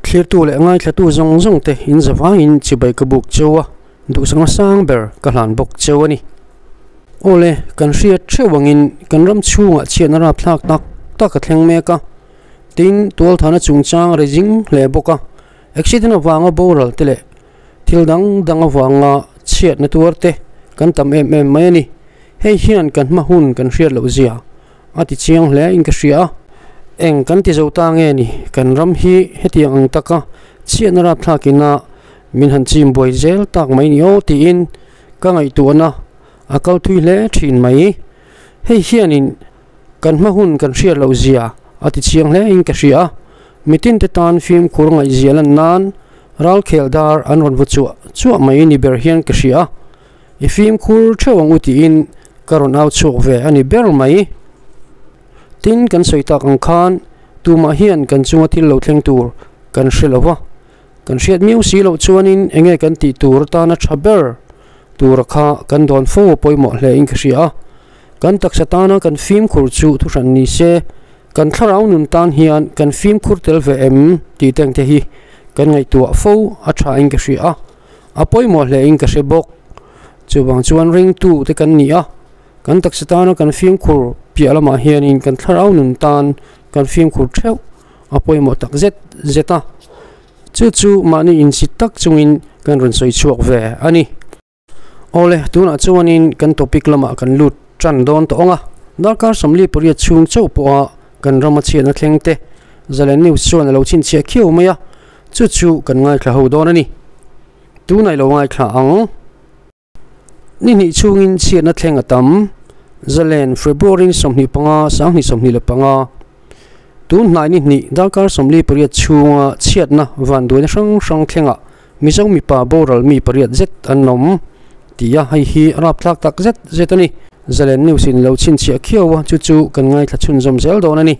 Thlirtu leh ngaithlatu zawng zawng te in zavangin chibai ka buk cheu a, duhsakna sang ber ka hlan bawk cheu a ni. Awle, kan hriat theuh angin kan ram chhungah chhiatna rapthlak tak tak a thleng mek a, tin tualthana chungchang a ri zing hle bawk a, accident avanga boral te leh thil dang dang avanga chhiatna tuar te kan tam em em mai a ni. Hei hian kan hma hun kan hriat loh zia a ti chiang hle in ka hria a, eng kan ti zo ta nge ni, kan ram hi hetiang ang taka chhiatna rapthlak ina min han chim buai zel tak mai ni aw tiin ka ngaihtuahna a kal thui hle thin mai. Hei hianin kan hma hun kan hriat loh zia a ti chiang hle in ka hria a, mitin te tan fimkhur ngaihzia lan nan ralkhel dar an rawn vaw chuah chuah mai ni ber hian ka hria a. I fimkhur theuh ang u tiin ka rawn au chhuak ve a ni ber mai. Tin, kan sawi tak ang khan tumah hian kan chunga thil lo thleng tur kan hre lo va, kan hriat miau si loh chuanin eng nge kan tih tur atana tha ber tura kha kan dawn fo a pawimawh hle in ka hria a. Kan taksa tana kan fimkhur chu thuhran ni se, kan thlarau nun tan hian kan fimkhur tel ve em tih te ang te hi kan ngaihtuah fo a tha in ka hria a. A pawimawh hle in ka hre bawk. Chuvang chuan ringtu te kan ni a, kan taksa tana kan fimkhur piah lamah hianin kan thlarau nun tan kan fimkhur theuh a pawimawh tak zet zet a. Chu chu mahni insit tak chungin kan rawn sawi chhuak ve a ni. Awle, tunah chuanin kan topic lamah kan lut tan dawn tawh ang a, darkar 48 chhung chauh pawha kan rama chhiatna thleng te Zalen News chuan a lo chhinchhiah khiau mai a, Chu chu kan ngaithla ho dawn a ni. Tunah i lo ngaithla ang. Ni hnih chhungin chhiatna thleng a tam. Zalen February 25, 2025. Tun hnai ni hnih darkar 48 chhunga chhiatna vanduaina hrang hrang thlengah Mizo mipa boral mi pariat zet an awm ti a, hei hi rapthlak tak zet zet a ni. Zalen News in lo chhinchhiah khiau a, chu chu kan ngaithla chhunzawm zel dawn a ni.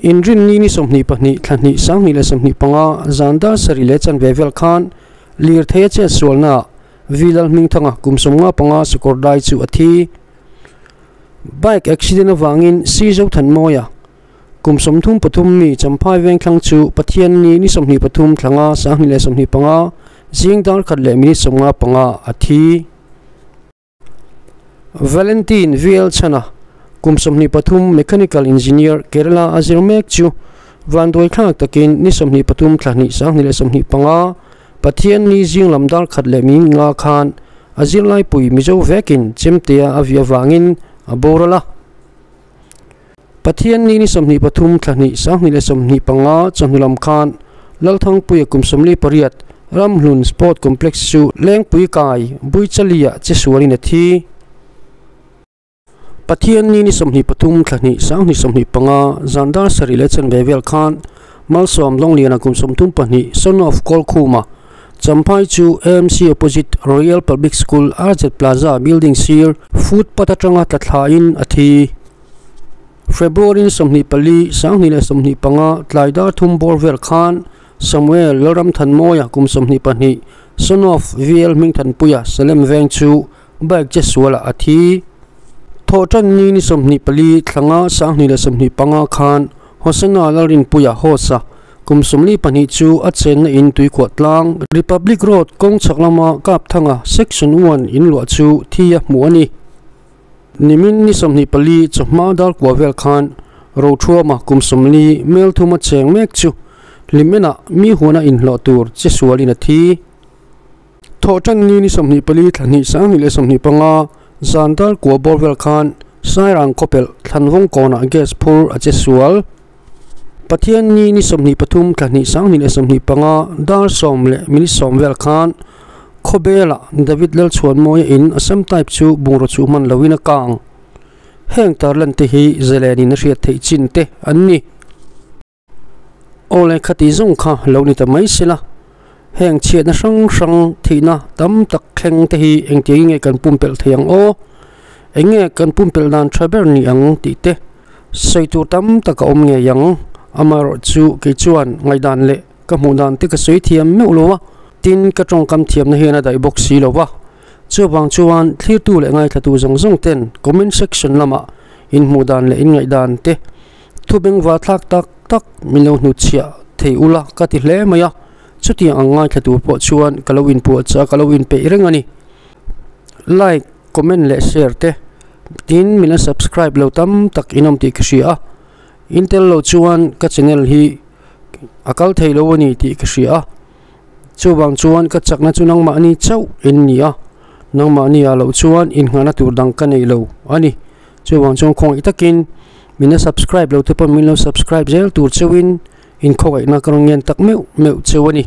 Inrinni ni 22 thla hnih 2025 zan dar sarih leh chanve vel khan lirthei a chet sualnaah V Lalhmingthanga kum 55 sakawr dai chu a thi. Bike accident avangin C Zothanmawia kum 33 mi Champhai Vengthlang chu Pathianni ni 23 thlanga 2025 zing dar khat leh minute 55 a thi. Valentine VL Chhana, kum 23 Mechanical Engineer, Kerala a zir mek chu vanduai thlak takin ni 23 thla hnih 2025 Pathianni zing lam dar khat leh min nga khan a zirlaipui Mizo vekin chemtea a vih avangin a boral a. Pathianni ni 23 thla hnih 2025 chawhnu lam khan Lalthangpuia kum 48 Ramhlun Sport Complex chu Lengpui kai Buichaliah che sualin a thi. Pathianni ni 23 thla hnih 2025 zan dar sarih leh chanve vel khan Malsawm Lawngliana kum 32 son of Kawlkhuma Champhai chu AMC opposite Royal Public School RZ Plaza building sir footpath atanga tla thlain a thi. February 24, 2025 tlai dar thum bawr vel khan Samuel Lalramthanmawia kum 22 son of VL Hmingthanpuia Salem Veng chu bike che sualah a thi. Thawhtanni ni 24 thlanga 2025 khan Hosana Lalrinpuia host-a kum 42 chu a chenna in tuikhuah tlang Republic Road kawng chhak lama Kapthanga Section 1 in luah chu thi a hmuh a ni. Nimin ni 24 chawhma dar kua vel khan Rothuama kum 40 mel thuma cheng mek chu Hlimenah mi huana inhlawh tur che sualin a thi. Thawhtanni ni 24 thla hnih 2025 zan dar kua bawr vel khan Sairang khawpelh Thlanvawng kawnah gas phur a che sual. Pathianni ni 23 thla hnih 2025 dar sawm leh minute sawm vel khan Khawbelah David Lalchhuanmawia in Assam type chu bungraw chu hman loin a kang. Heng tarlan te hi zalenin a hriat theih chin te an ni. Awle khati zawng kha lo ni ta mai sela, heng chhiatna hrang hrang thihna tam tak thleng te hi engtiangin nge kan pumpelh thei ang aw? Eng nge kan pumpelh dan tha ber ni ang tih te sawi tur tam tak a awm ngei ang. Amaherawh chu kei chuan ngaihdan leh ka hmuh dan te ka sawi thiam meuh lo a, tin ka tawngkam thiamna hian a daih bawk si lo va. Chuvang chuan thlirtu leh ngaithlatu zawng zawng ten comment section lamah in hmuh dan leh in ngaihdan te thu bengva thlak tak tak min lo hnutchhiah thei ula ka ti hle mai a, chutiang ang ngaithla tur pawh chuan ka lo inpuahchah a, ka lo inpeih reng a ni. Like, comment leh share te tin min la subscribe lo tam tak in awm tih ka hria a, in tel lo chuan ka channel hi a kal thei lo a ni tih ka hria a, chuvang chuan ka chakna chu nangmahni chauh in ni a, nangmahni ah loh chuan inngahna tur dang ka nei lo a ni. Chuvang chuan khawngaih takin min la subscribe lo te pawh min lo subscribe zel tur cheuhin inkhawngaihna ka rawn ngen tak meuh meuh cheu a ni.